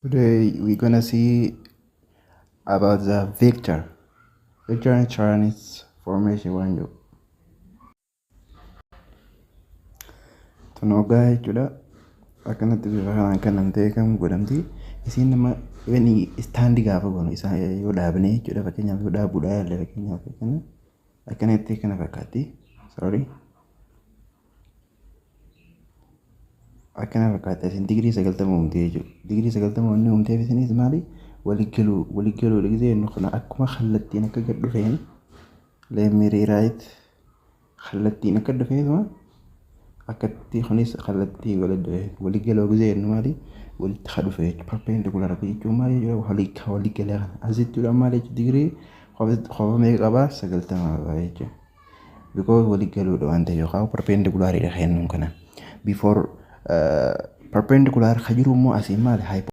Today we're gonna see about the vector. Vector and transformation waan jedhu. Tun hoggaa jechuudha. Akkanatti bifa kanaan kan ta'e kan godhamti. Isiin nama even istaandii gaafa goonu isaa yoo dhaabne jechuudha. Fakkeenyaaf yoo dhaabuudha yaalle, fakkeenyaaf kana akkanatti kana fakkaatti. Sorry. Akkana fakkaatti isin digirii 90 uumte jechuudha. Digirii 90 wanni uumteef isinis maali? Waliigaluu waliigaluu gisee jennu kana akkuma kallattiin akka gad dhufeen, let me rewrite, kallattiin akka dhufeetuma akkatti kunis kallattii walitti dhufe. Waliigaluu gisee jennu maali? Walitti ha dhufe jechuudha. Perpendicular jechuun maali jechuudha? Waliigalee kana asitti maali jechuudha? Digirii qofa meeqa qabaa? 90 qabaa jechuudha. Because waliigaluudha waan ta'eef yookaan perpendicularidha kennuun kana. Before perpendicular ka jiru immoo asiin maali?